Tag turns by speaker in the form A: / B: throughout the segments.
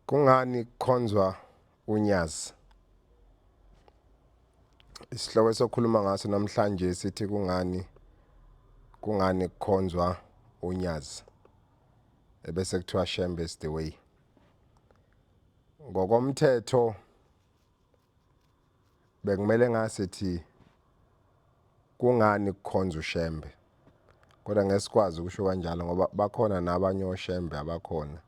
A: Kungani kukhonzwa uNyazi? Isihloko esokhuluma ngaso namhlanje sithi kungani kukhonzwa uNyazi? Ebese kuthiwa Shembe is the way. Ngokomthetho bekumele ngasithi kungani kukhonza uShembe, kodwa ngeke sikwazi ukusho kanjalo ngoba bakhona nabanye oShembe abakhona,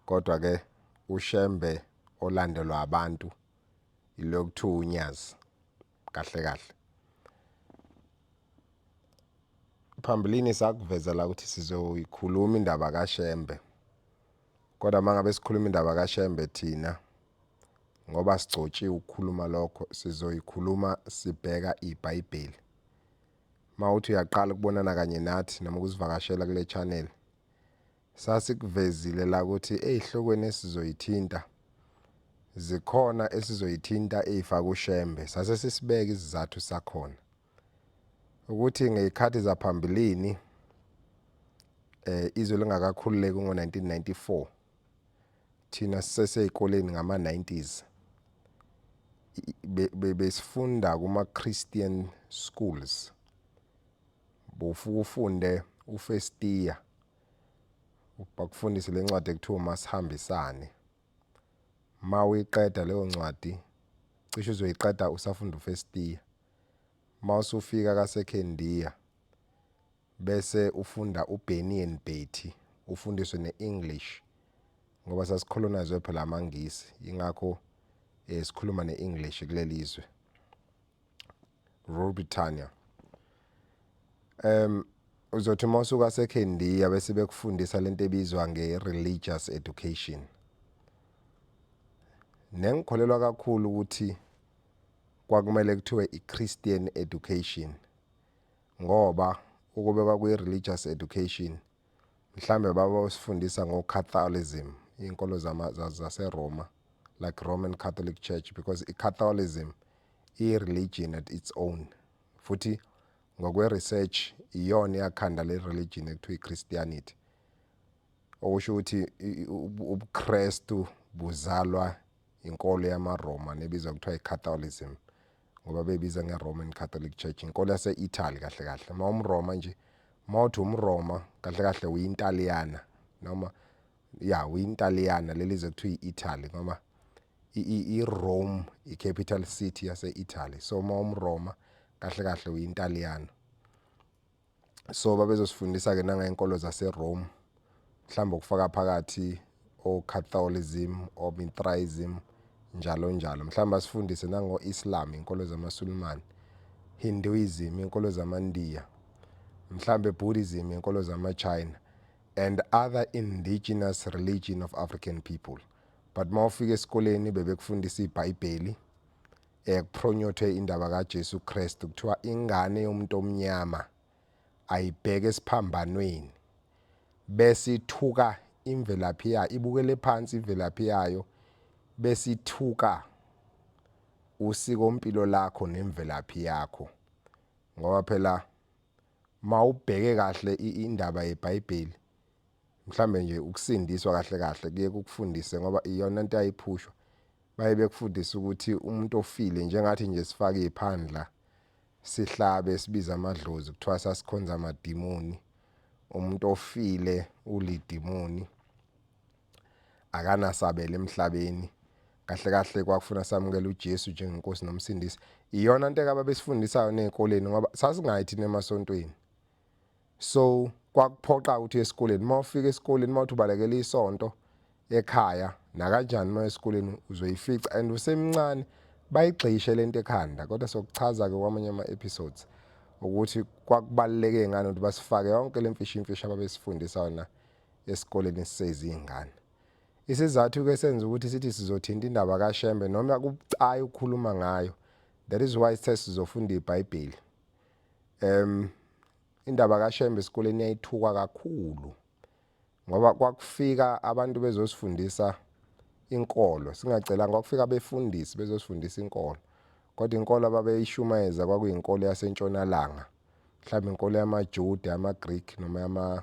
A: kodwa ke uShembe olandelwa abantu ilo kuthiwa uNyazi kahle kahle. Phambilini sakuveza la ukuthi sizoyikhuluma indaba kaShembe, kodwa mangabe sikhuluma indaba kaShembe thina ngoba sigcotshiwe ukukhuluma lokho, sizoyikhuluma sibheka iBhayibheli. Mawuthi uyaqala ukubonana kanye nathi noma ukusivakashela kule channel, sasikuvezile la ukuthi ezihlokweni esizoyithinta zikhona esizoyithinta ezifaka uShembe, sase sisibeka isizathu sakhona ukuthi ngezikhathi zaphambilini izwe lingakakhululeki ngo-1994, thina siseseyikoleni ngama-90s, besifunda kuma-Christian schools. Bofika ufunde u-first year, bakufundise le ncwadi ekuthiwa Masihambisane. Ma uyiqeda leyo ncwadi, cishe uzoyiqeda usafunda u-first year. Ma usufika ka-second year bese ufunda uBenny and Betty, ufundiswe ne-English ngoba sasicolonizwe phela amaNgisi, ingakho sikhuluma ne-English kuleli zwe, Rule Britannia. Uzothi mawusuka second year bese bekufundisa lento ebizwa nge-religious education. Nengikholelwa kakhulu ukuthi kwakumele kuthiwe i-Christian education, ngoba ukube kwakuyi-religious education mhlambe babosifundisa ngo-Catholicism, iy'nkolo zaseRoma, like Roman Catholic Church, because i-Catholicism i-religion at its own, futhi ngokwe-research iyona eyakhanda le religion ekuthiwa i-Christianity, okusho ukuthi ubuKristu buzalwa inkolo yamaRoma nebizwa kuthiwa i-Catholicism, ngoba beyibiza nge-Roman Catholic Church, inkolo yase-Italy kahle kahle. Ma umRoma nje, mawuthi umRoma kahle kahle uyi-Italiana, noma ya uyi-Italiana, leli zwe kuthiwa i-Italy, ngoba i-Rome i-capital city yase-Italy. So ma umRoma kahle kahle uyi-Italiano. So babezosifundisa ke nangey'nkolo zaseRome, mhlawumbe ukufaka phakathi o-Catholicism, o-Mithraism, njalo njalo. Mhlawumbe asifundise nango-Islam, inkolo zamaSulumane, Hinduism, inkolo zamaNdiya, mhlambe Buddhism, inkolo zama-China, and other indigenous religion of African people. But mawufika esikoleni bebekufundisa iBhayibheli, kupromotwe indaba kaJesu Kristu, kuthiwa ingane yomuntu omnyama ayibheke esiphambanweni bese ithuka imvelaphi yayo, ibukele phansi imvelaphi yayo, bese ithuka usikompilo lakho nemvelaphi yakho. Ngoba phela mawubheke kahle indaba yeBhayibheli, mhlambe nje ukusindiswa kahle kahle kuye kukufundise, ngoba iyona into ayiphushwa, baye bekufundisa ukuthi umuntu ofile, njengathi nje sifake iphandla sihlabe sibiza amadlozi, kuthiwa sasikhonza amadimoni, umuntu ofile ulidimoni, akanasabela emhlabeni. Kahle kahle kwakufuna samukele uJesu njengenkosi nomsindisi. Iyona into ababesifundisayo nezikoleni, ngoba sasingayi thina emasontweni, so kwakuphoqa ukuthi esikoleni, mawufika esikoleni, mawuthi ubalekela isonto ekhaya nakanjani, uma esikoleni uzoyifica and usemncane bayigxishe lento ekhanda. Kodwa sokuchaza ke kwamanye ama-episodes ukuthi kwakubaluleke ngani ukuthi basifake yonke le mfishi imfishi ababesifundisa yona esikoleni sisezingane. Isizathu ke senza ukuthi sithi sizothinta indaba kaShembe, noma kubucayi ukukhuluma ngayo, that is why sithe sizofunda iBhayibheli. Indaba kaShembe esikoleni yayithukwa kakhulu, ngoba kwakufika abantu bezosifundisa inkolo singacelanga, kwakufika abefundisi bezosifundisa inkolo, kodwa inkolo ababeyishumayeza kwakuyinkolo yasentshonalanga, mhlawumbe inkolo yamaJuda, yamaGreek, noma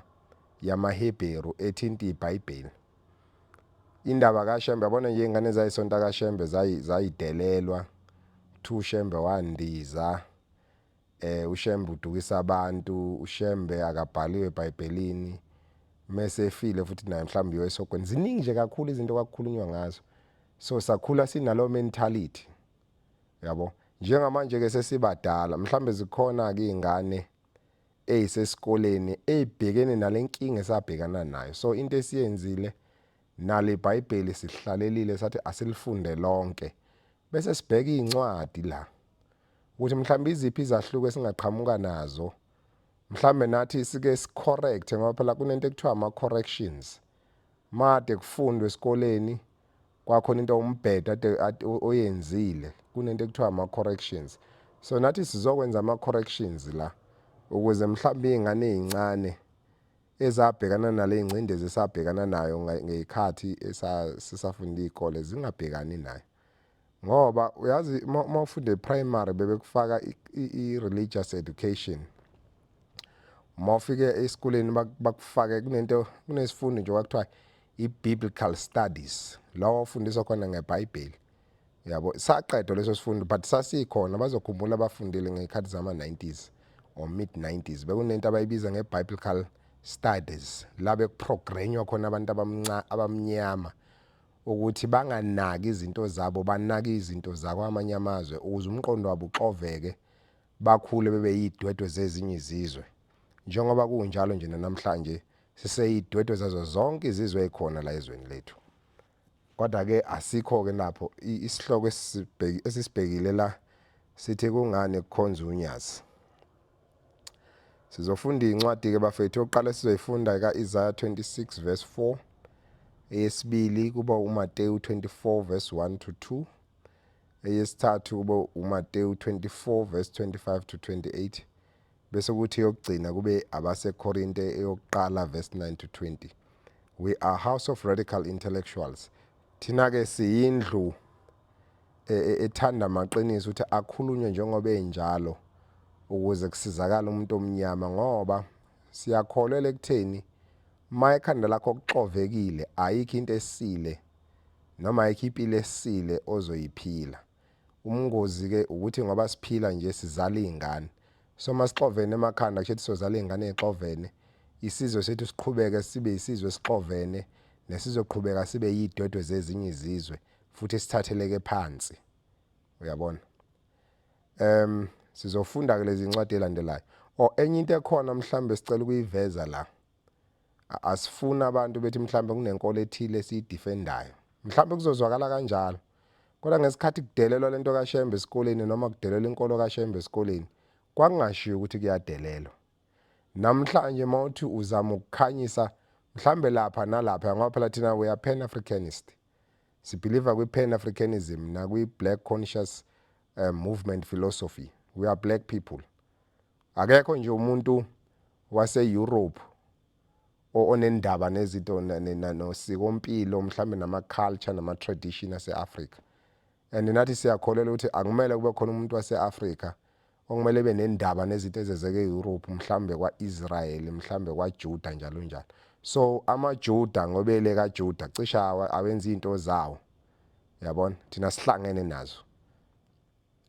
A: yamaHebheru ethinta iBhayibheli. Indaba kaShembe, yabona nje iy'ngane ezayisonta kaShembe zayidelelwa. Kuthiwa uShembe wandiza, uShembe udukisa abantu, uShembe akabhaliwe eBhayibhelini, mese efile futhi naye mhlawumbe uyoya esogweni. Ziningi nje kakhulu izinto okwakukhulunywa ngazo. So sakhula sinalo mentality. Yabo. Njengamanje ke sesibadala, mhlambe zikhona ke izingane ezisesikoleni ezibhekene nalenkinga esabhekana nayo. So into esiyenzile nalo iBhayibheli sihlalelile sathi asilifunde lonke. Bese sibheka izincwadi la ukuthi mhlawumbe iziphi izahluko esingaqhamuka nazo. Mhlambe nathi sike sicorrect ngoba phela kunento ekuthiwa ama corrections. Made kufundwe esikoleni kwakhona into umbhedo ade oyenzile, kunento ekuthiwa ama corrections. So nathi sizokwenza ama corrections la ukuze mhlawumbe izingane ezincane ezabhekana nale ngcindezi esabhekana nayo ngeyikhathi sisafunda izikole zingabhekani nayo. Ngoba uyazi uma ufunda eprimary bebekufaka i-religious education. Uma ufike esikoleni bakufake kunento, kunesifundo nje kwakuthiwa i-biblical studies, la wawufundiswa khona ngeBhayibheli. Yabo, saqedwa leso sifundo but sasikhona, bazokhumbula abafundile ngey'khathi zama-90s or mid 90s, bekunento abayibiza nge-biblical studies la bekuprogramnywa khona abantu abamnyama ukuthi banganaki izinto zabo, banake izinto zakwamanye amazwe ukuze umqondo wabo uxoveke, bakhule bebe yidwedwe zezinye izizwe. Njengoba kunjalo nje namhlanje siseyidwedwe zazo zonke izizwe ezikhona la ezweni lethu. Kodwa ke asikho ke lapho. Isihloko esisibhekile la sithi kungani kukhonza uNyazi. Sizofunda incwadi ke bafethu. Yokuqala sizoyifunda kaIsaiah 26 verse 4, eyesibili kuba uMateyu 24 verse 1 to 2, eyesithathu kuba uMateyu 24 verse 25 to 28, bese kuthi yokugcina kube abaseKorinte eyokuqala verse 9 to 20. We are house of radical intellectuals. Thina ke siyindlu ethanda amaqiniso ukuthi akhulunywe njengoba enjalo ukuze kusizakale umuntu omnyama, ngoba siyakholelwa ekutheni ma ekhanda lakho kuxovekile ayikho into esile noma ayikho impilo esile ozoyiphila. Umngozi ke ukuthi ngoba siphila nje sizala izingane, so masixovene emakhanda kusho ukuthi sozala izingane ezixovene, isizwe sethu siqhubeke sibe isizwe esixovene nesizoqhubeka sibe yidwedwe zezinye izizwe futhi sithatheleke phansi. Uyabona? Sizofunda ke lezi incwadi elandelayo. Oh, enye into ekhona mhlambe sicela ukuyiveza la. Asifuna abantu bethi mhlambe kunenkolo ethile esiyidefendayo. Mhlambe kuzozwakala kanjalo. Kodwa ngesikhathi kudelelwa lento kaShembe esikoleni noma kudelelwa inkolo kaShembe esikoleni, kwakungashiwo ukuthi kuyadelelwa. Namhlanje mawuthi uzama ukukhanyisa mhlambe lapha nalapha, ngoba phela thina we are pan Africanist. Sibelieve kwi pan Africanism nakwi black conscious movement philosophy. We are black people. Akekho nje umuntu wase Europe onendaba nezinto nosikompilo mhlambe nama culture nama tradition ase Africa. And nathi siyakholelwa ukuthi akumele kube khona umuntu wase Africa okumele ebe nendaba nezinto ezenzeke eEurope, mhlambe kwaIsrael, mhlambe kwaJuda njalo njalo. So amaJuda ngobele kaJuda cisha awenza izinto zawo. Yabona, thina sihlangene nazo.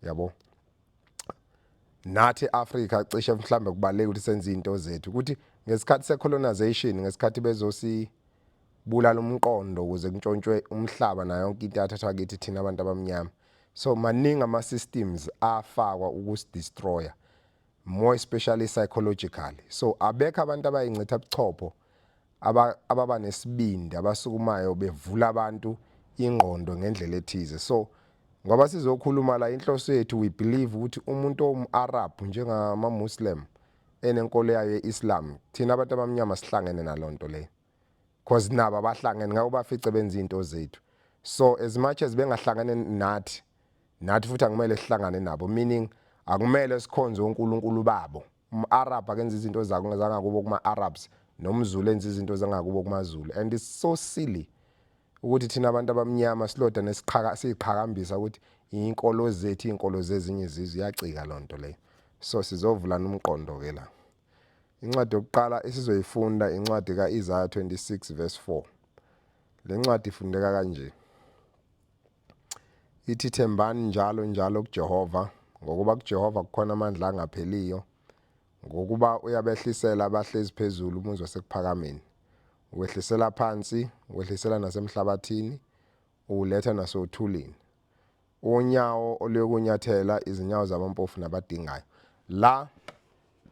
A: Yabo, nathi eAfrica cishe mhlambe kubaleka ukuthi senze izinto zethu, ukuthi ngesikhathi secolonization, ngesikhathi bezosi bulala umqondo ukuze kuntshontshwe umhlaba nayo yonke into yathathwa kithi thina abantu abamnyama. So maningi ama systems afakwa ukusidestroya, more especially psychologically. So abekho abantu abayincitha buchopho ababa nesibindi abasukumayo bevula abantu ingqondo ngendlela ethize. So ngoba sizokhuluma la, inhloso yethu, we believe ukuthi umuntu owum-Arab njengama Muslim enenkolo yayo ye-Islam, thina abantu abamnyama sihlangene nalonto leyo, cause nabo abahlangene ngako bafice benza izinto zethu. So as much as bengahlangene nathi, nathi futhi akumele sihlangane nabo, meaning akumele sikhonze onkulunkulu babo. Um-Arab akenza izinto zakho zangakubo kuma-Arabs, nomZulu enza izinto zangakubo kumaZulu. And it's so silly ukuthi thina abantu abamnyama siloda nesiqhaka siqhakambisa ukuthi inkolo zethu inkolo zezinye izizwe. Iyacika lonto leyo. So sizovulana umqondo ke la. Incwadi yokuqala esizoyifunda incwadi kaIsaiah 26 verse 4. Le ncwadi ifundeka kanje. Ithi thembani njalo njalo kuJehova, ngokuba kuJehova kukhona amandla angapheliyo, ngokuba uyabehlisela abahlezi phezulu umuzi wasekuphakameni. Uwehlisela phansi, uwehlisela nasemhlabathini, uwuletha nasothulini. Unyawo oluyokunyathela izinyawo zabampofu nabadingayo. La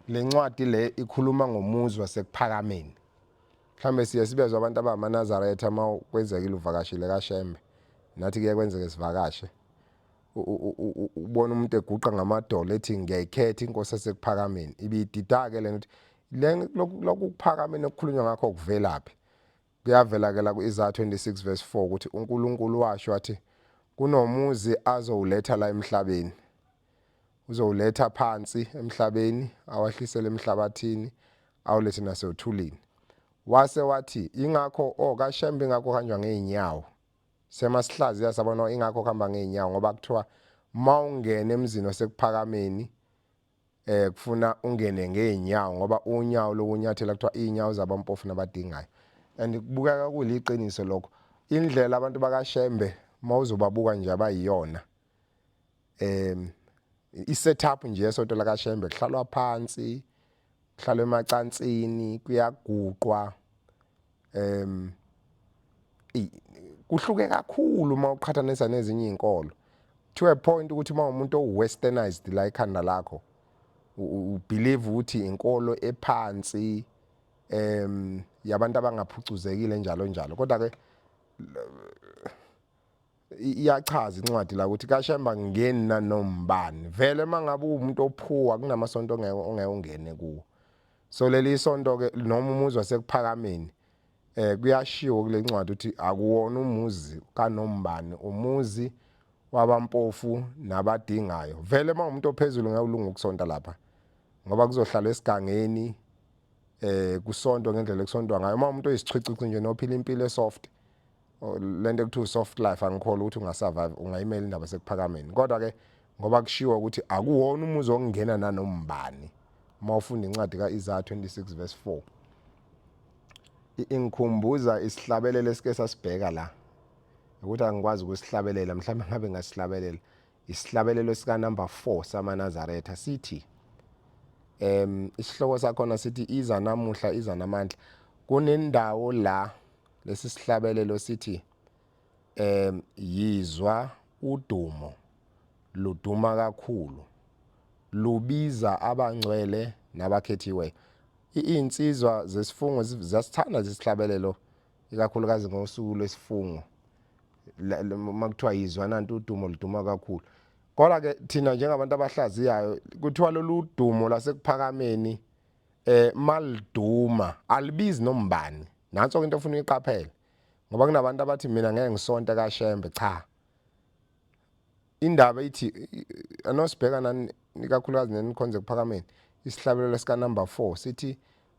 A: lencwadi le ikhuluma ngomuzi wasekuphakameni. Mhlambe siye sibezwe abantu abamaNazaretha uma kwenzekile uvakashile kaShembe. Nathi kuye kwenzeke sivakashe. Ubona umuntu eguqa ngamadolo ethi ngiyayikhetha inkosi yasekuphakameni. Ibidida-ke lena ukuthi le lokhu kuphakameni okukhulunywa ngakho kuvelaphi. Kuyavela ke la ku-Isaya 26 verse 4 ukuthi uNkulunkulu washo wathi kunomuzi azowuletha la emhlabeni. Uzowuletha phansi emhlabeni, awahlisele emhlabathini, awulethe nasothulini. Wase wathi ingakho oh kaShembe ingakho kuhanjwa ngeenyawo. Semasihlaziya sabona ingakho kuhamba ngeenyawo ngoba kuthiwa mawungena emzini wasekuphakameni eh kufuna ungene ngeenyawo ngoba unyawo lokunyathela kuthiwa inyawo zabampofu nabadingayo and kubukeka kuliqiniso lokho indlela abantu bakaShembe mawuzobabuka nje abayiyona i-setup nje yesonto lakaShembe kuhlalwa phansi kuhlalwa emacansini kuyaguqwa kuhluke kakhulu uma uqhathanisa nezinye izinkolo to a point ukuthi uma umuntu o-westernized la ekhanda lakho ubelieve ukuthi inkolo ephansi yabantu abangaphucuzekile njalo njalo kodwa ke iyachaza incwadi la ukuthi kaShemba ngeni nanombani vele mangabe umuntu ophuwa kunamasonto ongeke ongeke ungene kuwo so leli isonto ke noma umuzi wasekuphakameni eh kuyashiwo kule ncwadi ukuthi akuwona umuzi kanombani umuzi wabampofu nabadingayo vele uma umuntu ophezulu ngeke ulunge ukusonta lapha ngoba kuzohlala esigangeni eh kusontwa ngendlela ekusontwa ngayo uma umuntu oyisichicici nje nophila impilo esoft lento ekuthiwa soft life angikholwa ukuthi ungasurvive ungayimela indaba sekuphakameni kodwa ke ngoba kushiwo ukuthi akuwona umuzi okungena nanombani uma ufunda incwadi ka-Isaya 26 verse 4 ingikhumbuza isihlabelelo esike sasibheka la ukuthi angikwazi ukusihlabelela mhlawumbe ngabe ngasihlabelela isihlabelelo sika number 4 samaNazaretha sithi isihloko sakhona sithi iza namuhla iza namandla kunendawo la lesi sihlabelelo sithi yizwa udumo luduma kakhulu lubiza abangcwele nabakhethiweyo Izinsizwa zesifungo ziyasithanda lesihlabelelo ikakhulukazi ngosuku lwesifungo uma kuthiwa yizwa nanti udumo luduma kakhulu kodwa ke thina njengabantu abahlaziyayo kuthiwa lolu dumo lasekuphakameni eh maliduma alibizi nombani nanso into ofuna uyiqaphele ngoba kunabantu abathi mina ngeke ngisonte kaShembe cha Indaba ithi anosibheka nani ikakhulukazi nenikhonze ekuphakameni isihlabelelo sika number 4 sithi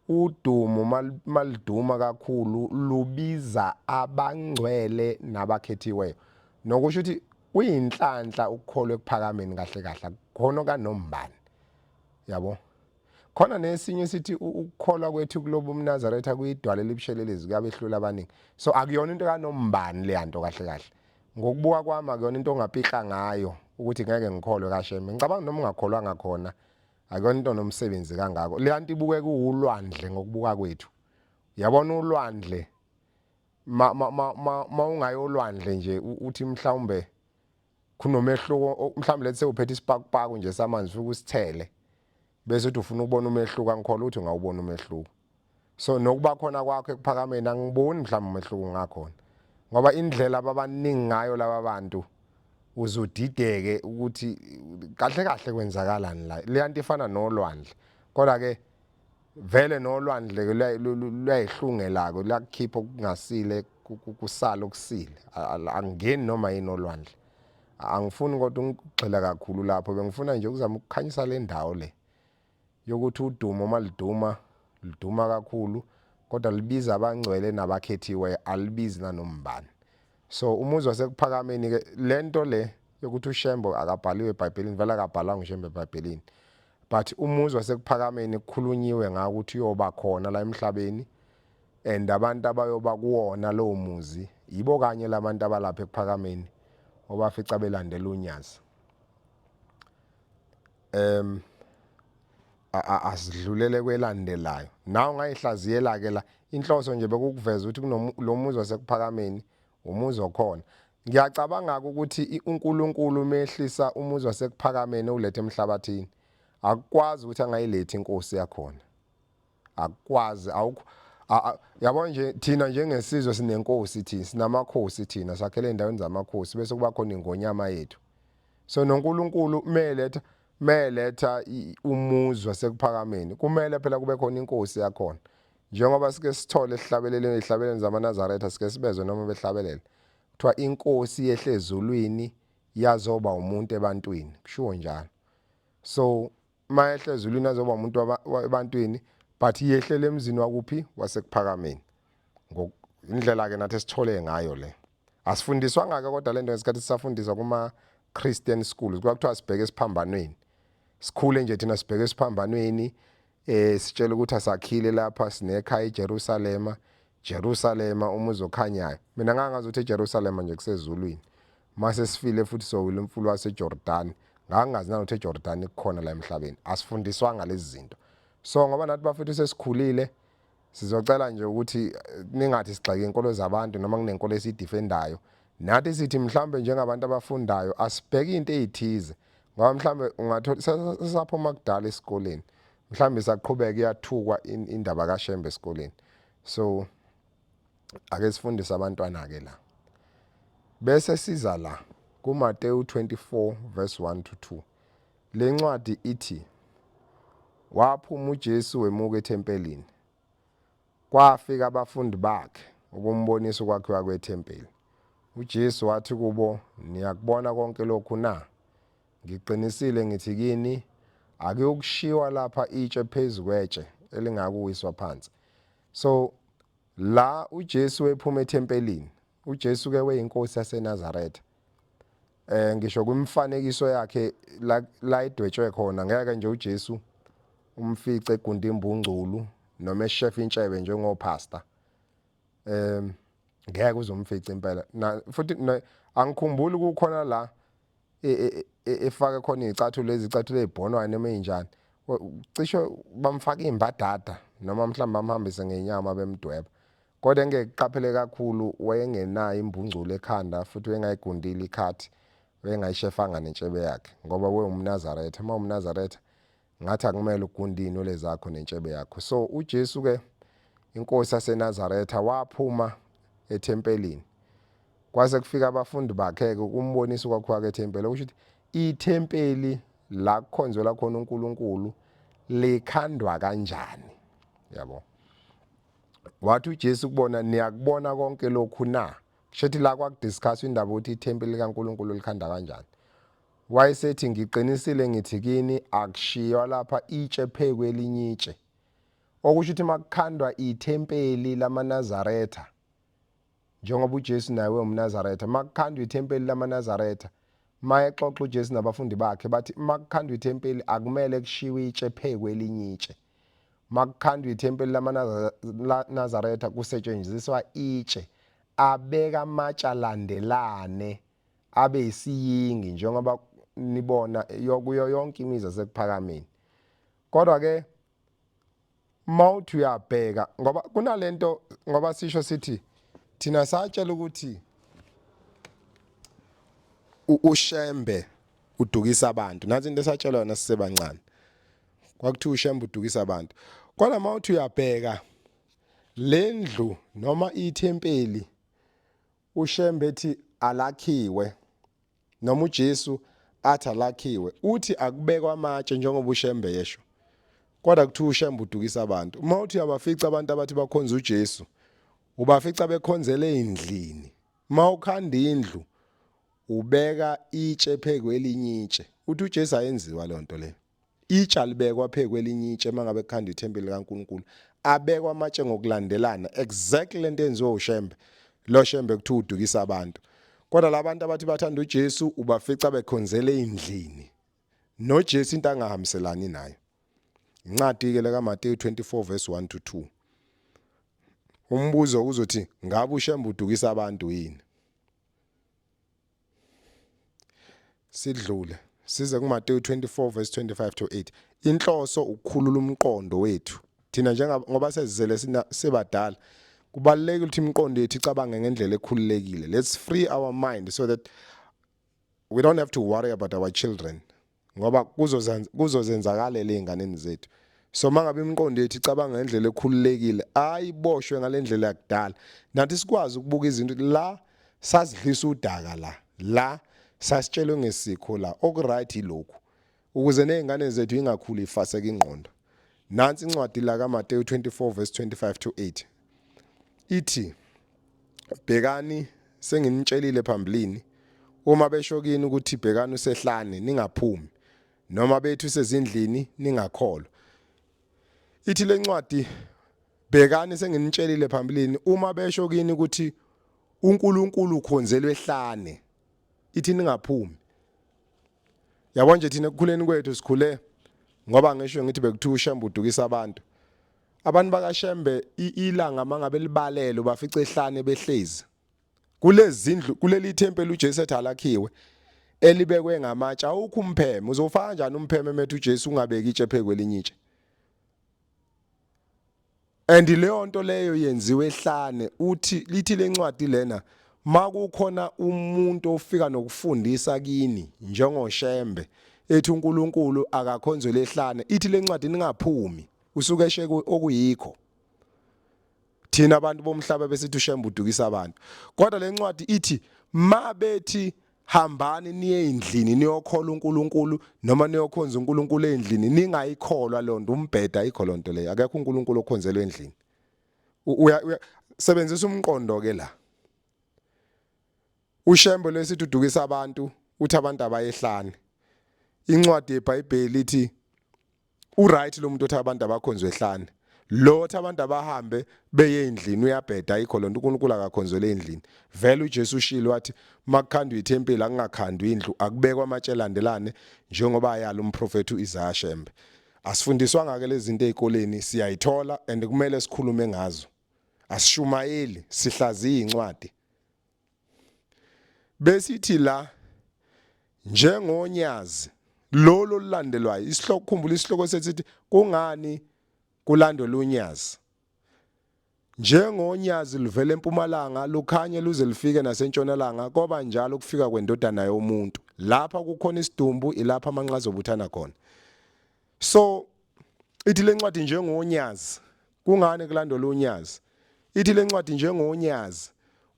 A: udumo maliduma kakhulu lubiza abangcwele nabakhethiweyo nokusho ukuthi kuyinhlanhla ukukholwa ekuphakameni kahle kahle khona kanombani yabo Khona nesinye sithi ukukholwa kwethu kulobu umNazaretha kuyidwala elibushelelezi kuyabehlula abaningi. So akuyona into kanombani le yanto kahle kahle. Ngokubuka kwami akuyona into ongapihla ngayo ukuthi ngeke ngikholwe kaShembe. Ngicabanga noma ungakholwanga khona akuyona into nomsebenzi kangako. Le yanto ibukeka uwulwandle ngokubuka kwethu. Yabona ulwandle ma ma ma ma ungayolwandle nje uthi mhlawumbe kunomehluko mhlawumbe lethe uphethe isipakupaku nje samanzi ufike usithele bese uthi ufuna ukubona umehluko angikholwa ukuthi ungawubona umehluko so nokuba khona kwakho ekuphakameni angiboni mhlawumbe umehluko ngakhona ngoba indlela ababaningi ngayo laba bantu uzudideke ukuthi kahle kahle kwenzakalani la leyanto ifana nolwandle kodwa ke vele nolwandle luyayihlungela-ke luyakukhipha okungasile kusala okusile angingeni noma yini olwandle angifuni kodwa ukugxila kakhulu lapho bengifuna nje ukuzama ukukhanyisa le ndawo le yokuthi udumo uma liduma liduma kakhulu kodwa libiza abangcwele nabakhethiwe alibizi nanombani so umuzi wasekuphakameni ke lento le yokuthi uShembo akabhaliwe eBhayibhelini vele akabhalwanga uShembo eBhayibhelini but umuzi wasekuphakameni kukhulunyiwe ngawo ukuthi uyoba khona la emhlabeni And abantu abayoba kuwona lowo muzi yibo kanye labantu abalapha ekuphakameni obafica belandela unyazi. Asidlulele kwelandelayo. Nawe ungayihlaziyela ke la inhloso nje bekukuveza ukuthi kulo muzi wasekuphakameni umuzi okhona. Ngiyacabanga ukuthi uNkulunkulu mehlisa umuzi wasekuphakameni ulethe emhlabathini akukwazi ukuthi angayilethi inkosi yakhona. Akukwazi awukho yabo nje thina njengesizwe sinenkosi thina sinamakhosi thina sakhele endaweni zamakhosi bese kuba khona ingonyama yethu. So noNkulunkulu meletha meletha umuzi wasekuphakameni kumele phela kube khona inkosi yakhona. Njengoba sike sithole esihlabeleleni ezihlabeleni zamaNazaretha sike sibezwe noma behlabelela kuthiwa inkosi yehle ezulwini yazoba umuntu ebantwini kushiwo njalo. So mayehle ezulwini azoba umuntu ebantwini but yehlele emzini wakuphi wasekuphakameni. Indlela ke nathi esithole ngayo le. Asifundiswanga ke kodwa lento ngesikhathi sisafundiswa kuma Christian schools kwakuthiwa sibheke esiphambanweni. Sikhule nje thina sibheke esiphambanweni sitshela ukuthi asakhile lapha sinekhaya eJerusalema. Jerusalema umuzi okhanyayo. Mina ngangazi ukuthi eJerusalema nje kusezulwini. Mase sifile futhi sowile umfula waseJordan. Ngangazi nanokuthi eJordan kukhona la emhlabeni. Asifundiswanga lezi zinto. So ngoba nathi bafethu sesikhulile sizocela nje ukuthi ningathi sigxeke inkolo zabantu noma kunenkolo esiyidefendayo. Nathi sithi mhlambe njengabantu abafundayo asibheke into ezithize ngoba mhlambe ungathola saphuma kudala esikoleni mhlambe saqhubeka iyathukwa indaba kaShembe esikoleni. So ake sifundise abantwana ke la. Bese siza la kuMateyu 24 verse 1 to 2. Le ncwadi ithi waphuma uJesu wemuka ethempelini. Kwafika abafundi bakhe ukumbonisa ukwakhiwa kwethempeli. uJesu wathi kubo, niyakubona konke lokhu na? Ngiqinisile ngithi kini, akuyokushiwa lapha itshe phezu kwetshe elingakuwiswa phansi. So la uJesu wephuma ethempelini. uJesu ke weyinkosi yaseNazaretha. Ngisho kwimifanekiso yakhe la idwetshwe khona ngeke nje uJesu umfice egunda imbungculu noma eshefa intshebe njengopastor. Ngeke uzomfica impela. Na futhi angikhumbuli kukhona la efake khona izicathulo ezicathulo ezibhonwayo noma ezinjani. Cishe bamfaka izimbadada noma mhlawumbe bamhambise ngenyama bemdweba. Kodwa engekuqaphele kakhulu wayengenayo imbungculu ekhanda futhi wayengayigundile ikhathi, wayengayishefanga nentshebe yakhe ngoba wayewumNazaretha. Uma uwumNazaretha ngathi akumele ugunde izinwele zakho nentshebe yakho. So uJesu ke inkosi yaseNazaretha waphuma ethempelini. Kwase kufika abafundi bakhe ke ukumbonisa ukwakhiwa kwethempeli okusho ukuthi ithempeli la kukhonzelwa khona uNkulunkulu likhandwa kanjani. Yabo. Wathi uJesu kubona niyakubona konke lokhu na? Kusho la kwakudiscuss indaba ukuthi ithempeli likaNkulunkulu likhanda kanjani. Wayesethi ngiqinisile ngithi kini akushiywa lapha itshe phezu kwelinye itshe. Okusho ukuthi makukhandwa ithempeli lamaNazaretha njengoba uJesu naye wengumNazaretha makukhandwa ithempeli lamaNazaretha mayexoxa uJesu nabafundi bakhe bathi makukhandwa ithempeli akumele kushiwe itshe phezu kwelinye itshe. Makukhandwa ithempeli lamaNazaretha kusetshenziswa itshe abeka amatshe alandelane abe isiyingi njengoba nibona kuyo yonke imizi yasekuphakameni. Kodwa ke mawuthi uyabheka ngoba kunalento ngoba sisho sithi thina satshela ukuthi uShembe udukisa abantu. Nathi into esatshelwa yona sisebancane. Kwakuthiwa uShembe udukisa abantu. Kodwa mawuthi uyabheka lendlu noma ithempeli uShembe ethi alakhiwe noma uJesu athi alakhiwe uthi akubekwa amatshe njengoba uShembe yesho. Kodwa kuthiwa uShembe udukisa abantu. Uma uthi uyabafica abantu abathi bakhonza uJesu ubafica bekhonzele endlini. Uma ukhanda indlu ubeka itshe phezu kwelinye itshe. Uthi uJesu ayenziwa lonto le. Itshe alibekwa phezu kwelinye itshe mangabe kukhandwa ithempeli likaNkulunkulu. Abekwa amatshe ngokulandelana exactly lento enziwa uShembe. Lo Shembe kuthiwa udukisa abantu. Kodwa labantu abathi bathanda uJesu ubafica bekhonzele endlini. NoJesu into angahambiselani nayo. Incwadi ke lekaMateyu 24 verse 1 to 2. Umbuzo uzothi ngabe uShembe udukisa abantu yini? Sidlule size kuMateyu 24 verse 25 to 8. Inhloso ukukhulula umqondo wethu thina njengoba ngoba sezizele sibadala, kubalulekile ukuthi imiqondo yethu icabange ngendlela ekhululekile. Let's free our mind so that we don't have to worry about our children, ngoba kuzozenzakalela ezinganeni zethu. So mangabe imiqondo yethu icabanga ngendlela ekhululekile, ayiboshwe ngalendlela yakudala, nathi sikwazi ukubuka izinto la sasidlisa udaka, la sasitshelwe ngesikho, la okuright yilokhu, ukuze nezingane zethu ingakhuli ifaseka ingqondo. Nansi incwadi la kaMateyu 24 verse 25 to 8, ithi, "Bhekani, senginitshelile phambilini. Uma besho kini ukuthi, 'Bhekani, usehlane,' ningaphumi, noma bethi usezindlini, ningakholwa." Ithi lencwadi, "Bhekani, senginitshelile phambilini." Uma besho kini ukuthi uNkulunkulu ukhonzelwe ehlane, ithi ningaphumi. Yabo nje, thina ekukhuleni kwethu sikhule ngoba ngisho ngithi bekuthiwa uShembe udukisa abantu. Abantu bakaShembe, ilanga mangabe libalele, bafice ehlane behlezi kulezi zindlu, kuleli thempeli uJesu ethi alakhiwe, elibekwe ngamatshe. Awukho umpheme. Uzofaka kanjani umpheme methu uJesu ungabeki itshe phezu kwelinye itshe? And leyo nto leyo yenziwe ehlane. Uthi, lithi lencwadi lena, makukhona umuntu ofika nokufundisa kini njengoShembe, ethi uNkulunkulu akakhonzwe lehlane, ithi lencwadi, ningaphumi. Usuke esheke okuyikho. Thina abantu bomhlaba besithi uShembe udukisa abantu, kodwa lencwadi ithi mabethi hambani niye endlini niyokholwa uNkulunkulu noma niyokhonza uNkulunkulu endlini, ningayikholwa lonto. Umbheda, ayikho lonto leyo. Akekho uNkulunkulu okhonzelwe endlini. Uya sebenzisa umqondo ke la. UShembe lesithi udukisa abantu, uthi abantu abayehlane. Incwadi yeBhayibheli ithi uright lo muntu othi abantu abakhonzwe ehlane. Lo othi abantu abahambe beye endlini uyabheda, ayikho lonto. UNkulunkulu akakhonzwele endlini. Vele uJesu ushilo, wathi makukhandwa ithempeli, akungakhandwa indlu, akubekwa amatshe elandelane njengoba ayala umprofethi uIsaiah Shembe. Asifundiswanga ke lezi zinto ezikoleni, siyayithola and kumele sikhulume ngazo. Asishumayeli, sihlaziya incwadi. Besithi la, njengonyazi lolo lulandelwayo isihloko, khumbula isihloko sethu, kungani kulandelwa unyazi? Njengonyazi luvela empumalanga, lukhanye luze lufike nasentshonalanga, koba njalo ukufika kwendodana yomuntu. Lapha kukhona isidumbu, ilapha amanqe azobuthana khona. So ithi lencwadi, njengonyazi, kungani kulandelwa unyazi? Ithi lencwadi, njengonyazi,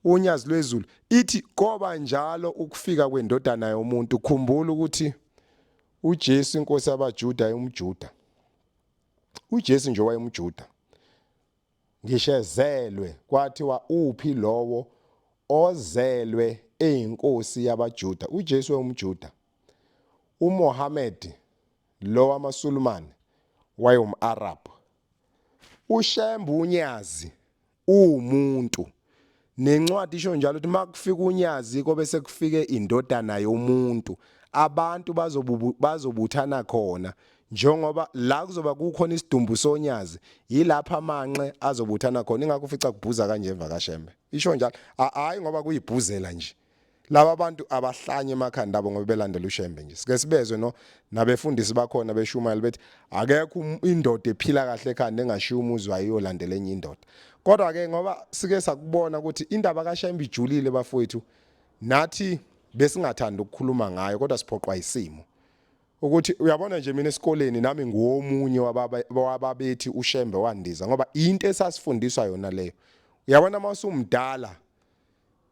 A: unyazi lwezulu, ithi koba njalo ukufika kwendodana yomuntu. Khumbula ukuthi uJesu, inkosi yabaJuda, umJuda. uJesu nje wayemJuda. Ngisho ezelwe kwathiwa, "Uphi lowo ozelwe eyinkosi yabaJuda?" uJesu wayumJuda. uMohammed lo wamaSulumane wayewum-Arab. UShembe unyazi uwumuntu. Nencwadi isho njalo ukuthi makufika unyazi, kobe sekufike indodana yomuntu, abantu bazobuthana khona. Njengoba la kuzoba kukhona isidumbu sonyazi, yilapha amanqe azobuthana khona. Ingakho ufica kubhuza kanje emva kaShembe. Isho njalo, hayi ngoba kuyibhuzela nje. Laba bantu abahlanye emakhanda abo ngoba belandela uShembe nje. Sike sibezwe no nabefundisi bakhona beshumayela bethi akekho indoda ephila kahle ekhanda engashiya umuzi wayo iyolandela enye indoda. Kodwa ke ngoba sike sakubona ukuthi indaba kaShembe ijulile, bafowethu, nathi besingathanda ukukhuluma ngayo, kodwa siphoqwa isimo. Ukuthi uyabona nje, mina esikoleni nami nguwomunye wababethi uShembe wandiza, ngoba into esasifundiswa yona leyo. Uyabona, mawusumdala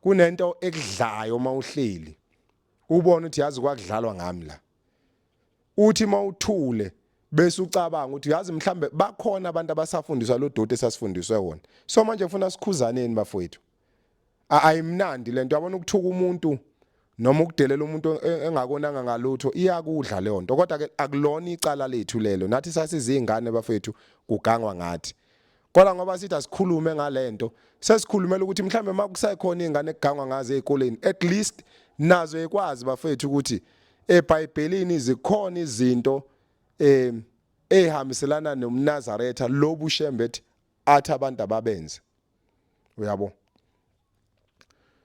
A: kunento ekudlayo mawuhleli ubona ukuthi yazi kwakudlalwa ngami la. Uthi mawuthule bese ucabanga ukuthi yazi mhlambe bakhona abantu abasafundiswa lo doti esasifundiswe wona. So manje ngifuna sikhuzaneni, bafowethu. Ayimnandi lento, yabona, ukuthuka umuntu noma ukudelela umuntu engakonanga ngalutho, iyakudla leyo nto. Kodwa ke akulona icala lethu lelo, nathi sasizingane, bafethu, kugangwa ngathi. Kodwa ngoba sithi asikhulume ngalento, sesikhulumela ukuthi mhlambe makusekhona izingane ekugangwa ngazo ezikoleni, at least nazo ekwazi, bafethu, ukuthi eBhayibhelini zikhona izinto ehambiselana nomNazaretha lobu Shembe athi abantu ababenze. Uyabo,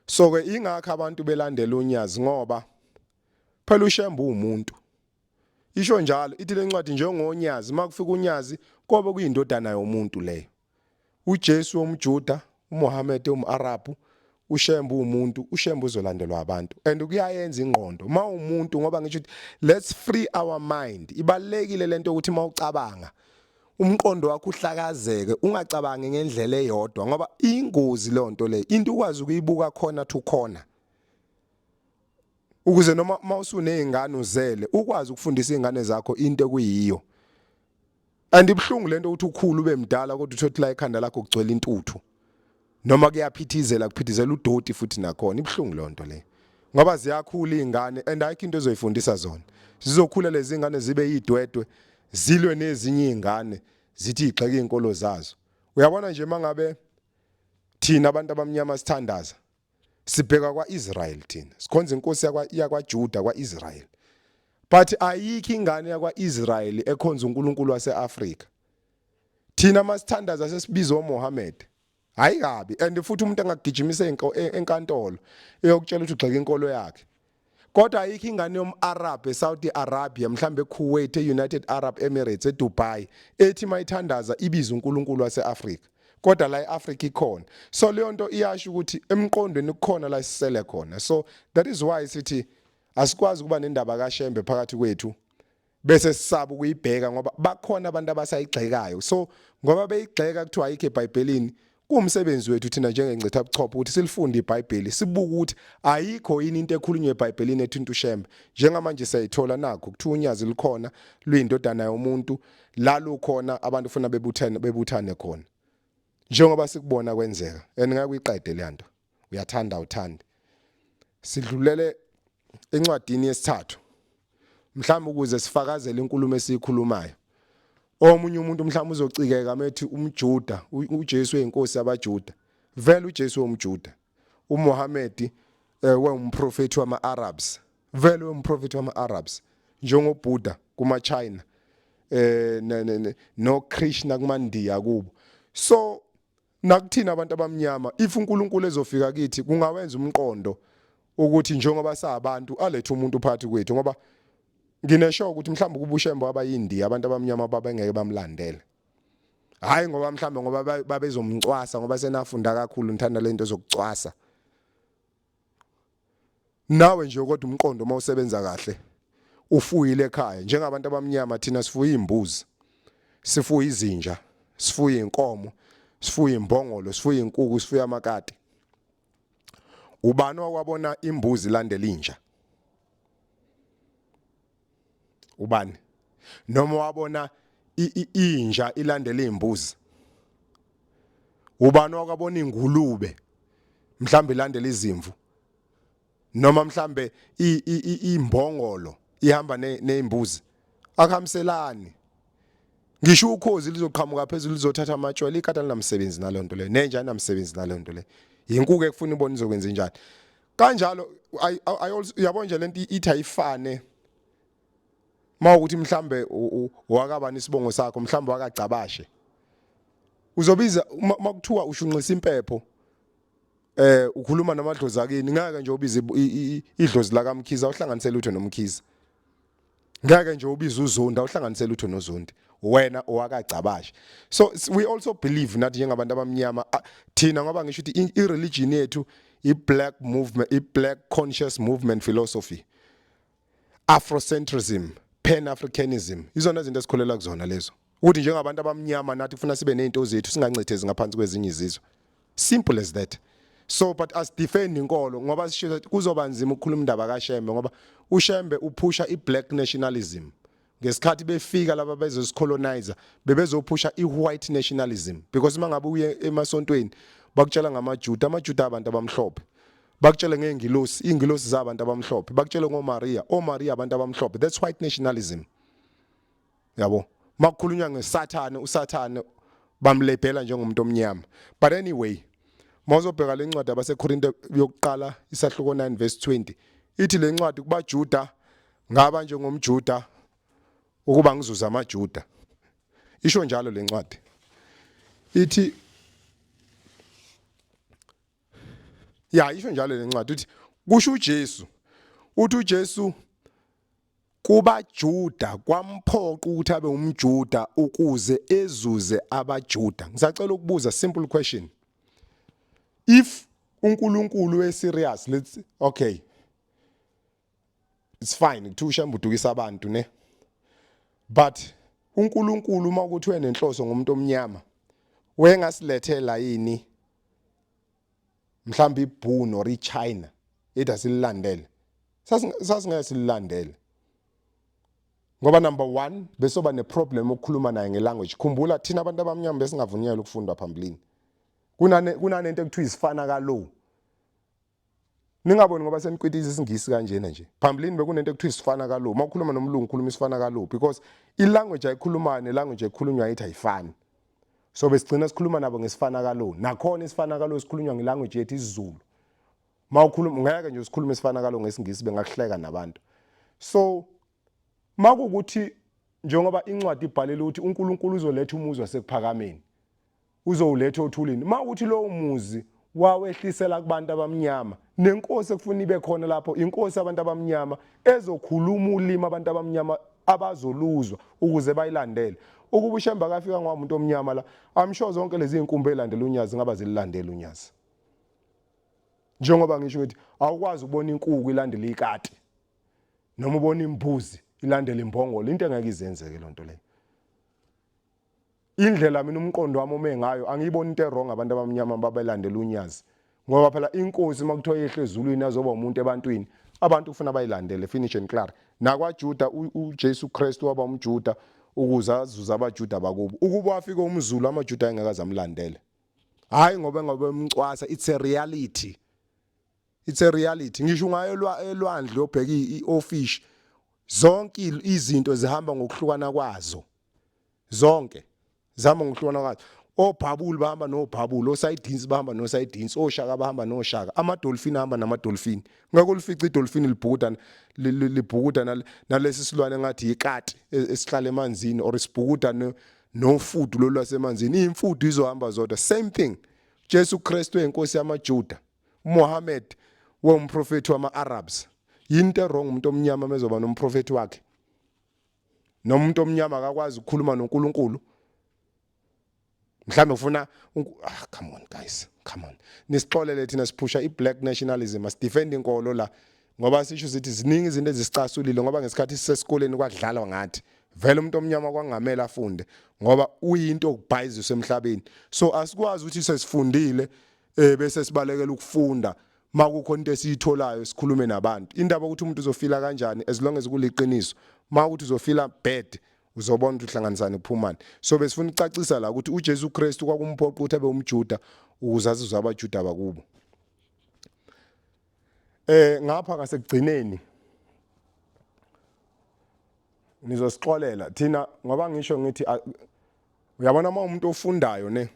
A: so ke ingakho abantu belandela uNyazi, ngoba phela uShembe uwumuntu. Isho njalo ithi lencwadi, njengoNyazi, makufika uNyazi kobe kuyindodana yomuntu leyo. UJesu womJuda, uMohammed umArabu, uShembe umuntu. UShembe uzolandelwa abantu and kuyayenza ingqondo uma umuntu, ngoba ngisho ukuthi let's free our mind. Ibalekile lento ukuthi mawucabanga umqondo wakho uhlakazeke, ungacabangi ngendlela eyodwa, ngoba ingozi leyo nto le. Into ukwazi ukuyibuka khona to khona, ukuze noma mawusunezingane uzele ukwazi ukufundisa izingane zakho into ekuyiyo. And ibhlungu lento ukuthi ukhulu, ube mdala, kodwa uthothi la ekhanda lakho kugcwele intuthu noma kuyaphithizela, kuphithizela udoti futhi nakhona. Ibhlungu lonto le, ngoba ziyakhula izingane and ayikho into ezoyifundisa zona. Zizokhula lezi ngane zibe yidwedwe, zilwe nezinye izingane, zithi igxeka izinkolo zazo. Uyabona nje, mangabe thina abantu abamnyama sithandaza, sibheka kwaIsrael. Thina sikhonza inkosi yakwaJuda kwaIsrael, but ayikho ingane yakwaIsrael ekhonza uNkulunkulu waseAfrika. Thina masithandaza sesibiza oMohammed. Hayi kabi, and futhi umuntu angagijimisa enkantolo eyokutshela ukuthi ugxeka inkolo yakhe, kodwa ayikho ingane yom-Arab eSaudi Arabia, mhlambe eKuwait, eUnited Arab Emirates, eDubai, ethi mayithandaza ibiza uNkulunkulu waseAfrika, kodwa la eAfrika ikhona. So leyo nto iyasho ukuthi emqondweni kukhona la sisele khona. So that is why sithi asikwazi ukuba nendaba kaShembe phakathi kwethu bese sisaba ukuyibheka, ngoba bakhona abantu abasayigxekayo. So ngoba beyigxeka, kuthiwa ayikho eBhayibhelini. Kuwumsebenzi wethu thina njengengcitha buchopho ukuthi silifunde iBhayibheli, sibuke ukuthi ayikho yini into ekhulunywa eBhayibhelini ethinta uShembe. Njengamanje siyayithola nakho kuthiwa uNyazi likhona, luyindodana yomuntu, la lukhona abantu funa bebuthane, bebuthane khona, njengoba sikubona kwenzeka. And ngeke uyiqede le nto, uyathanda uthande. Sidlulele encwadini yesithathu, mhlawumbe ukuze sifakazele inkulumo esiyikhulumayo. Omunye umuntu mhlawumbe uzocikeka methi umJuda, uJesu uyinkosi yabaJuda. Vele uJesu umJuda. UMohammed wengumprofeti wama-Arabs, vele wengumprofeti wama-Arabs, njengoBuddha kuma-China, no Krishna kumaNdiya kubo. So nakuthina abantu abamnyama, if uNkulunkulu ezofika kithi, kungawenza umqondo ukuthi njengoba sabantu alethe umuntu phakathi kwethu, ngoba nginesho ukuthi mhlawumbe kuba uShembe wabayindiya, abantu abamnyama babengeke bamlandele. Hayi, ngoba mhlawumbe ngoba babezomcwasa, ngoba senafunda kakhulu, nithanda lento zokucwasa nawe nje. Kodwa umqondo uma usebenza kahle, ufuyile ekhaya, njengabantu abamnyama thina sifuye imbuzi, sifuye izinja, sifuye inkomo, sifuye imbongolo, sifuye inkuku, sifuye amakati. Ubani wakwabona imbuzi ilandela inja? Ubani noma wabona inja ilandela imbuzi? Ubani wakwabona ingulube mhlambe ilandela izimvu, noma mhlambe imbongolo ihamba nezimbuzi? Akuhambiselani. Ngisho ukhozi lizoqhamuka phezulu lizothatha amatshwele, ikati alinamsebenzi nalonto leyo, nenja ayinamsebenzi nalonto leyo. Inkuku ekufuna ibona izokwenza njani. Kanjalo I also, uyabona nje, lento ithi ayifane mawukuthi mhlambe wakabani isibongo sakho, mhlambe wakaGcabashe, uzobiza makuthiwa ushunqisa impepho, ukhuluma namadlozi akini. Ngeke nje ubize idlozi la kaMkhize, awuhlanganisele lutho noMkhize. Ngeke nje ubize uZondi, awuhlanganisele lutho noZondi, wena owakaGcabashe. So we also believe nathi njengabantu abamnyama, thina, ngoba ngisho ukuthi i-religion yethu i-black movement, i-black conscious movement philosophy, Afrocentrism, Pan-Africanism, izona izinto esikholela kuzona lezo, ukuthi njengabantu abamnyama nathi kufuna sibe nezinto zethu, singancithezi ngaphansi kwezinye izizwe. Simple as that. So but as defend inkolo, ngoba sisho kuzoba nzima ukukhuluma indaba kaShembe, ngoba uShembe uphusha iBlack nationalism. Ngesikhathi befika laba bezosicolonizer, bebezophusha iWhite nationalism, because mangabe uye emasontweni bakutshela ngamaJuda, amaJuda abantu abamhlophe. Bakutshele ngeengilosi, ingilosi zabantu abamhlophe. Bakutshele ngoMaria, oMaria abantu abamhlophe. That's white nationalism, yabo. Makukhulunywa ngeSathane, uSathane bamlabela njengomuntu omnyama. But anyway, mawuzobheka le ncwadi abaseKorinte yokuqala isahluko 9 verse 20, ithi le ncwadi, kubaJuda ngaba njengomJuda ukuba ngizuza amaJuda. Isho njalo le ncwadi, ithi Ya, isho njalo lencwadi, uthi kusho uJesu, uthi uJesu kubaJuda kwamphoqa ukuthi abe umJuda ukuze ezuze abaJuda. Ngisacela ukubuza simple question. If uNkulunkulu we serious, let's, okay, it's fine kuthiwa uShembe udukisa abantu ne, but uNkulunkulu uma ukuthi wenenhloso ngomuntu omnyama, wengasilethela yini mhlawumbe iBhunu or iChina ethi asililandele? Sasingeke sililandele ngoba number 1 besoba neproblem ukukhuluma naye ngelanguage. Khumbula, thina abantu abamnyama besingavunyelwa ukufunda phambilini. Kunanento ekuthiwa isifana kalo. Ningaboni ngoba seniqwitiza isiNgisi kanjena nje. Phambilini bekunento ekuthiwa isifana kalo. Uma ukhuluma nomlungu, ukhuluma isifana kalo because ilanguage ayikhulumayo nelanguage ekhulunywa yithi ayifani. So besigcina sikhuluma nabo ngesifana kalo. Nakhona isifana kalo sikhulunywa ngelanguage yethu, isiZulu. Uma ukhuluma, ngeke nje usikhulume isifana kalo ngesiNgisi, bengakuhleka nabantu. So makukuthi njengoba incwadi ibhalele ukuthi uNkulunkulu uzoletha umuzi wasekuphakameni, uzowuletha othulini, mawukuthi lowo muzi wawehlisela kubantu abamnyama, nenkosi ekufuna ibe khona lapho, inkosi abantu abamnyama ezokhuluma ulimi abantu abamnyama abazoluzwa ukuze bayilandele. Ukuba uShembe akafika ngomuntu omnyama la, I'm sure zonke lezi zinkumbi elandela uNyazi ngaba zililandela uNyazi. Njengoba ngisho ukuthi awukwazi ukubona inkuku ilandela ikati noma ubona imbuzi ilandela imbongolo, into engeke izenzeke lonto leyo. Indlela mina umqondo wami ome ngayo, angiyiboni into ewrong abantu abamnyama babelandela uNyazi, ngoba phela inkosi uma kuthiwa yehle ezulwini azoba umuntu ebantwini, abantu kufuna bayilandele, finish and klaar. NakwaJuda, uJesu Kristu waba umJuda ukuze azuze abaJuda bakubo. Ukuba wafika umZulu, amaJuda ayengeke azamlandele, hayi ngoba ngoba emcwasa. It's a reality, it's a reality. Ngisho ungayo elwandle obheka i-ofish, zonke izinto zihamba ngokuhlukana kwazo, zonke zihamba ngokuhlukana kwazo. Obhabuli bahamba nobhabuli, osayidinsi bahamba nosayidinsi, oshaka bahamba noshaka, amadolphin ahamba namadolphin. Ngeke ulifice idolphin libhukuda, libhukuda nalesi silwane ngathi ikati esihlala emanzini or isibhukuda nofudu lolu lwasemanzini. Imfudu izohamba zodwa. Same thing, Jesu Kristu enkosi yamaJuda, uMohammed womprofethi wama-Arabs. Yinto ewrong umuntu omnyama mezoba nomprofethi wakhe? Nomuntu omnyama akakwazi ukukhuluma noNkulunkulu? Mhlambe ufuna, ah, come on guys, come on, nisixolele. Thina siphusha i-black nationalism, asidefend inkolo la ngoba sisho sithi ziningi izinto ezisicasulile, ngoba ngesikhathi sisesikoleni kwadlalwa ngathi. Vele umuntu omnyama kwangamela afunde ngoba uyinto okubhayiziswa emhlabeni. So asikwazi ukuthi sesifundile bese sibalekela ukufunda. Makukho into esiyitholayo, sikhulume nabantu indaba ukuthi umuntu uzofila kanjani, as long as kuliqiniso. Mawukuthi uzofila bad, uzobona ukuthi uhlanganisani kuphumani. So besifuna ukucacisa la ukuthi uJesu Kristu kwakumphoqa ukuthi abe umJuda ukuze azuze abaJuda bakubo. Ngapha ngasekugcineni, nizosixolela thina ngoba ngisho ngithi, uyabona, uma umuntu ofundayo ne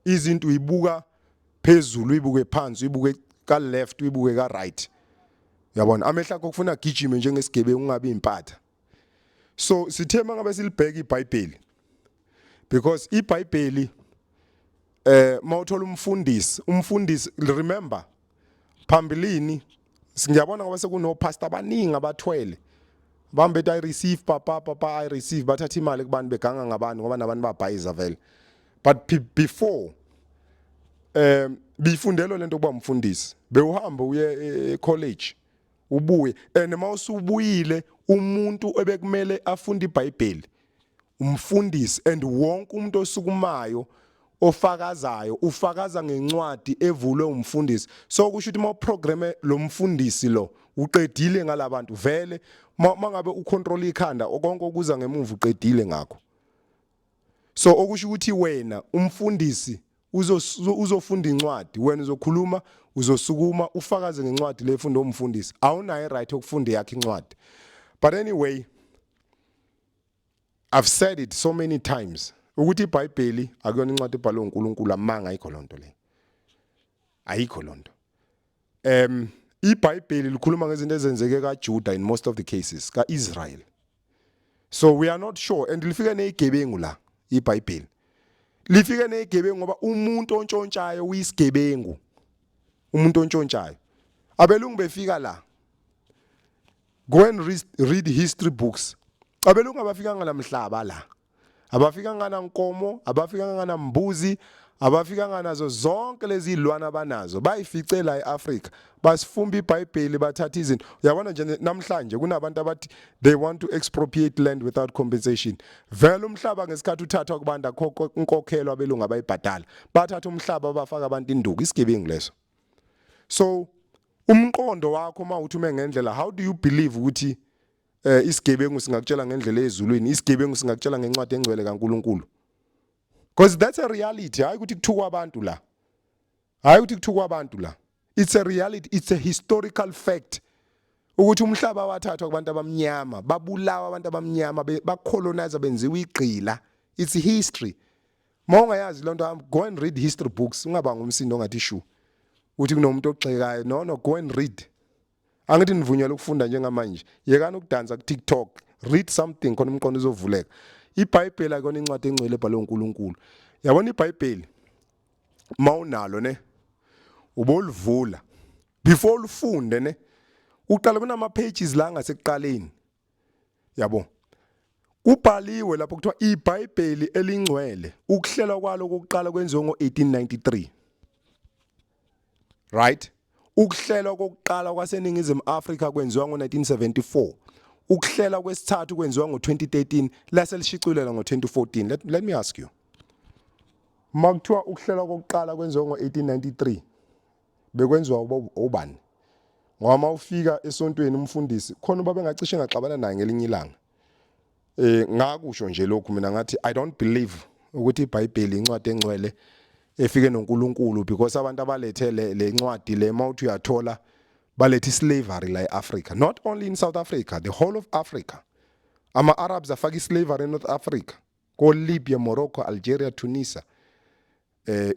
A: izinto uyibuka phezulu, uyibuke phansi, uyibuke ka left, uyibuke ka right, uyabona, amehla akho kufuna gijime njengesigebengu, ungabi impatha. So sithe mangabe silibheka iBhayibheli, because iBhayibheli, mawuthola umfundisi, remember phambilini ngiyabona ngoba sekuno pastor abaningi abathwele bambe I receive, papa, papa, I receive, bathatha imali kubantu, beganga ngabantu ngoba nabantu babhayiza vele. But before bifundelo lento kuba umfundisi, bewuhamba uye e college, ubuye, and mawusubuyile, umuntu ebekumele afunde iBhayibheli umfundisi, and wonke umuntu osukumayo ofakazayo ufakaza ngencwadi evulwe umfundisi. So kusho ukuthi uma lo mfundisi lo uqedile ngalabantu vele, mangabe ucontrol ikhanda, konke okuza ngemuva uqedile ngakho. So okusho ukuthi wena umfundisi uzofunda incwadi, wena uzokhuluma, uzosukuma ufakaze ngencwadi lefunda umfundisi. Awunayo right yokufunda yakhe incwadi. But anyway, I've said it so many times ukuthi iBhayibheli akuyona incwadi ebhalwe uNkulunkulu. Amanga, ayikho lonto le, ayikho lonto. IBhayibheli likhuluma ngezinto ezenzeke kaJuda, in most of the cases kaIsrael. So we are not sure, and lifike nezigebengu la iBhayibheli, lifike nezigebengu ngoba umuntu ontshontshayo uyisigebengu. Umuntu ontshontshayo. Abelungu befika la, go and read history books. Abelungu abafikanga namhlaba la, abafikanga nankomo, abafikanga nambuzi, abafikanga nazo zonke lezi zilwane abanazo. Bayifice la eAfrica, basifumba iBhayibheli, bathatha izinto. Uyabona nje namhlanje kunabantu abathi they want to expropriate land without compensation. Vele umhlaba ngesikhathi uthathwa kubantu, akho inkokhelo abelungu abayibhadala. Bathatha umhlaba, bafaka abantu induku. Isigebengu leso. So umqondo wakho mawuthi ume ngendlela, how do you believe ukuthi isigebengu singakutshela ngendlela ezulwini, isigebengu singakutshela ngencwadi engcwele kaNkuluNkulu? Because that's a reality. Hayi ukuthi kuthukwa abantu la, hayi ukuthi kuthukwa abantu la. It's a reality, it's a historical fact ukuthi umhlaba wathathwa kubantu abamnyama, babulawa abantu abamnyama, bacolonize, benziwa igqila. It's history. Mawungayazi lonto, go and read history books. Ungabanga umsindo ongathi shu uthi kunomuntu ogxekayo. No, go and read. Angithi nivunyelwe ukufunda njengamanje? Yekani ukudansa ku TikTok. Read something khona umqondo uzovuleka. IBhayibheli akona incwadi engcwele ebhalwe uNkulunkulu. Yabona iBhayibheli, mawunalo ne, ubolivula before ulifunde ne, uqala kunama pages la ngasekuqaleni, yabo. Kubhaliwe lapho kuthiwa iBhayibheli elingcwele, ukuhlelwa kwalo kokuqala kwenziwe ngo1893, right? Ukuhlelwa kokuqala kwaseNingizimu Afrika kwenziwa ngo1974. Ukuhlela kwesithathu kwenziwa ngo2013, lase lishicilela ngo2014. Let me ask you, makuthiwa ukuhlelwa kokuqala kwenziwa ngo1893, bekwenziwa ubani? Ngoba mawufika esontweni, umfundisi khona uba bengacishe ngaxabana naye ngelinye ilanga. Ngakusho nje lokhu mina, ngathi I don't believe ukuthi iBhayibheli incwadi engcwele efike noNkulunkulu, because abantu abalethe le ncwadi le, mawuthi uyathola, balethe slavery la eAfrica. Not only in South Africa, the whole of Africa. Ama Arabs afaka slavery in North Africa, ko Libya, Morocco, Algeria, Tunisia,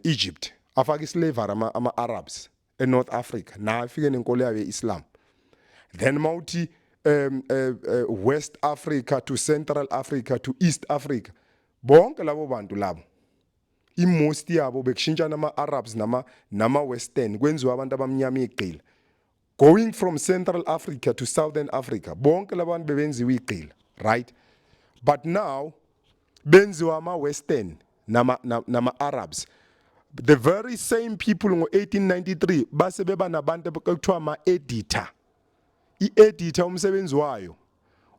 A: Egypt. Afaka slavery ama Arabs eNorth Africa, na afike nenkolo yayo yeIslam. Then mawuthi West Africa to Central Africa to East Africa, bonke labo bantu labo, imost yabo bekushintshana ama Arabs nama Western, kwenziwa abantu abamnyama igqila. Going from Central Africa to Southern Africa, bonke labantu bebenziwa igqila, right? But now benziwa ama Western nama Arabs. The very same people ngo1893 base beba nabantu ekuthiwa ama editor. I-editor umsebenzi wayo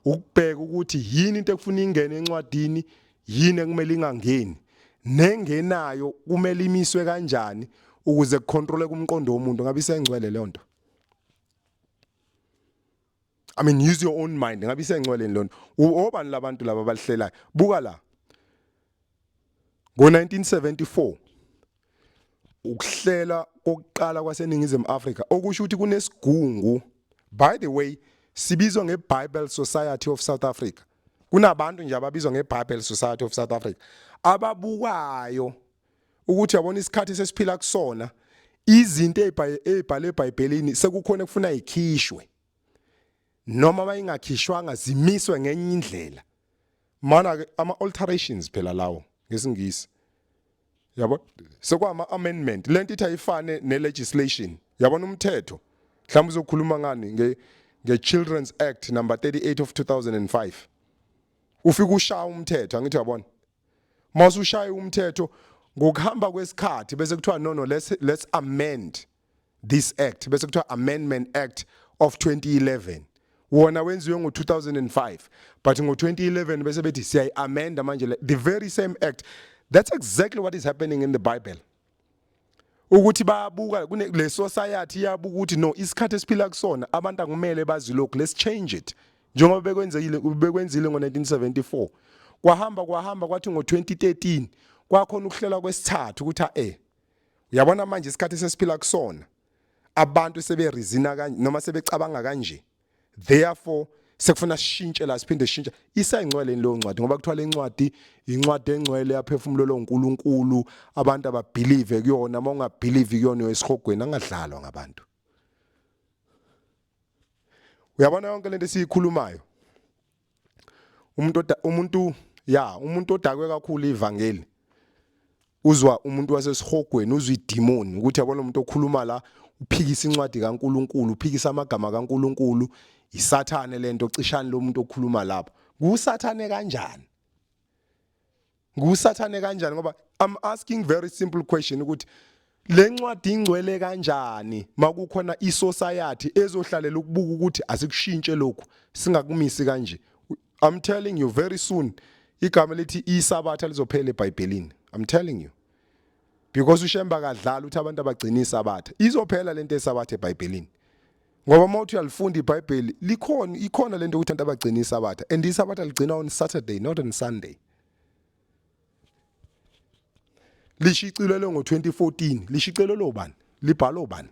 A: ukubheka ukuthi yini into ekufuna ingene encwadini, yini ekumele ingangeni, nengenayo kumele imiswe kanjani ukuze kucontrole umqondo womuntu. Ngabe isengcwele leyo nto? I mean, use your own mind. Ngabe isengcwele leyo nto? Obani labantu laba abalihlelayo? Buka la, ngo1974 ukuhlela kokuqala kwaseNingizimu Afrika, okusho ukuthi kunesigungu, by the way, sibizwa ngeBible Society of South Africa. Kunabantu nje ababizwa ngeBible Society of South Africa ababukayo ukuthi, yabona, isikhathi sesiphila kusona, izinto ezibhale eBhayibhelini sekukhona kufuna ikhishwe noma bayingakhishwanga, zimiswe ngenye indlela. Mana ke ama alterations phela lawo ngesingisi, yabo, sekwama amendment. Lento ithi ayifane ne legislation. Yabona umthetho, mhlawumbe uzokhuluma ngani nge Children's Act number 38 of 2005. Ufika ushaya umthetho, angithi yabona? Mawusushaya umthetho, ngokuhamba kwesikhathi bese kuthiwa, No, let's amend this act." Bese kuthiwa Amendment Act of 2011. Wona wenziwe ngo2005, but ngo2011 bese bethi siyayi-amenda manje the very same act. That's exactly what is happening in the Bible, ukuthi bayabuka kune le society iyabuka ukuthi, no, isikhathi esiphila kusona, abantu akumele bazi lokhu, let's change it, njengoba bekwenzekile, bekwenzile ngo1974. Kwahamba kwahamba, kwathi ngo2013 kwakhona ukuhlela kwesithathu ukuthi, uyabona manje isikhathi sesiphila kusona, abantu sebereasona kanje noma sebecabanga kanje, therefore sekufuna sishintshe la, siphinde sishintshe. Isayingcwele leyo ncwadi? Ngoba kuthiwa le ncwadi incwadi engcwele yaphefumulelwa uNkulunkulu, abantu ababelieve kuyona. Uma ungabelieve kuyona, esihogweni. Angadlalwa ngabantu. Uyabona yonke lento esiyikhulumayo, umuntu ya umuntu odakwe kakhulu ivangeli uzwa umuntu wasesihogweni, uzwa idemon ukuthi, yabona, umuntu okhuluma la. Uphikisa incwadi kaNkuluNkulu, uphikisa amagama kaNkuluNkulu, isathane lento cishani lomuntu okhuluma lapho. Ngusathane kanjani? Ngusathane kanjani ngoba I'm asking very simple question ukuthi le ncwadi ingcwele kanjani makukhona isociety ezohlalela ukubuka ukuthi asikushintshe lokhu singakumisi kanje. I'm telling you very soon igama lithi isabatha lizophela eBhayibhelini. I'm telling you. Because uShemba akadlali uthi abantu abagcina isabatha. Izophela lento esabatha eBhayibhelini. Ngoba uma uthi uyalifunda iBhayibheli likhona ikhona lento ukuthi abantu abagcina isabatha and isabatha ligcina on Saturday not on Sunday. Lishicilelwe ngo-2014 lishicilelwe ubani? Libhalwe ubani?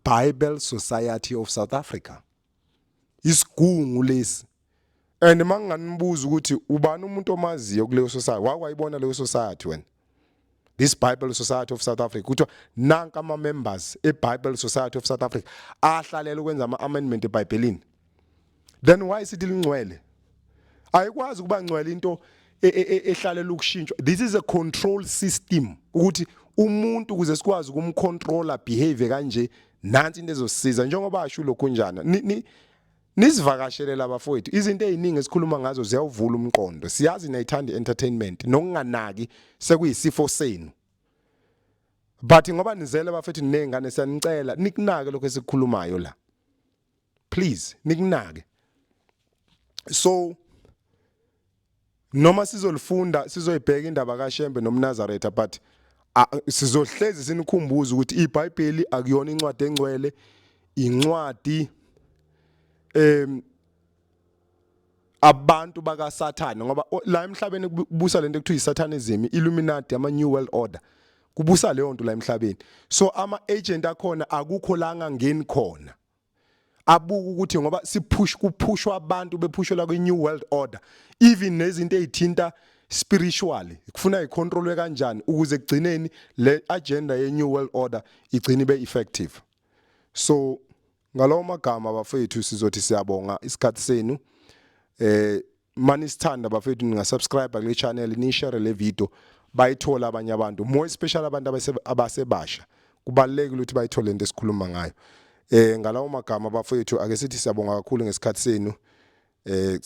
A: Bible Society of South Africa. Isigungu lesi. And manginganibuza ukuthi ubani umuntu omaziyo kuleyo society, wakwayibona leyo society wena? This Bible Society of South Africa kuthiwa nanka ama members e Bible Society of South Africa ahlalela ukwenza ama amendment eBhayibhelini. Then why sithi lingcwele? Ayikwazi ukuba ngcwele into e, e, e, ehlalela ukushintshwa. This is a control system ukuthi umuntu ukuze sikwazi ukumcontroller behavior kanje nansi into ezosiza njengoba asho lokhu njana. Ni Nisivakashele labafowethu izinto eziningi esikhuluma ngazo ziyawuvula umqondo. Siyazi niyayithanda i-entertainment nokunganaki sekuyisifo senu. But ngoba nizele bafethu ninengane siyanicela nikunake lokho esikukhulumayo la. Please nikunake. So noma sizolifunda sizoyibheka indaba kaShembe nomNazaretha but sizohlezi sinikhumbuza ukuthi iBhayibheli akuyona incwadi engcwele incwadi em abantu bakaSathane ngoba la emhlabeni kubusa lento ekuthiwa isatanism illuminati ama new world order kubusa leyo nto la emhlabeni so ama agent akhona akukho la angangeni khona abuka ukuthi ngoba sipush kuphushwa abantu bephushelwa kwi new world order even nezinto ezithinta spiritually kufuna icontrolwe kanjani ukuze kugcineni le agenda ye new world order igcine ibe effective so ngalawo magama bafethu sizothi siyabonga isikhathi senu eh manisithanda bafethu ninga subscribe kule channel ni share le video bayithola abanye abantu more especially abantu abasebasha kubalekile ukuthi bayithole into esikhuluma ngayo eh ngalawo magama bafethu ake sithi siyabonga kakhulu ngesikhathi senu eh.